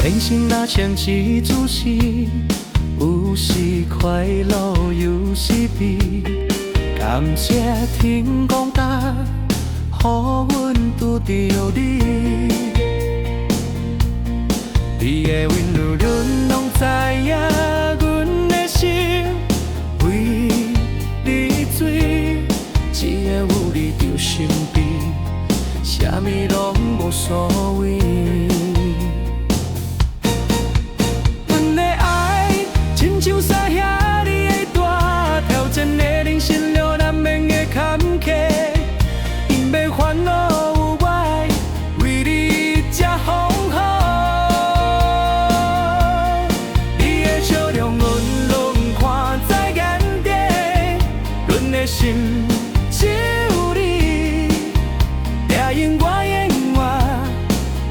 人生若像一出戲，有時快樂，有時悲。感謝天公誕，予阮拄著你。你的溫柔，阮攏知影，阮的心為你醉，只要有你佇身邊，啥物攏無所謂。阮的愛親像沙遐爾的大，挑戰的人生路難免的坎坷，因欲煩惱有我為你遮風雨。你的笑容，阮攏看在眼底，阮的心只有你，答應我永遠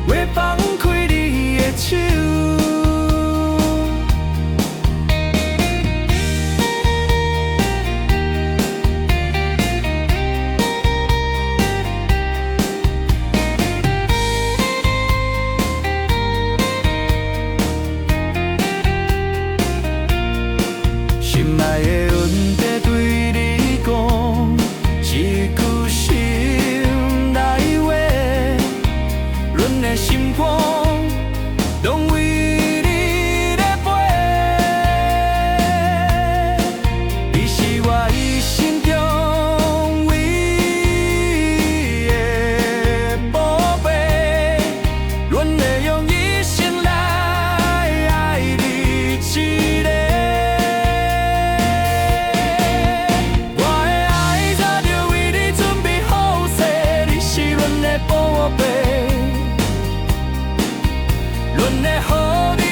袂放開你的手。心內的問題對你講，一句心內話，阮的心肝攏為你咧飛。你是我一生中唯一的寶貝，阮會用一生來愛你一个。我的愛早就為你準備好勢，你是阮的寶貝，阮會予你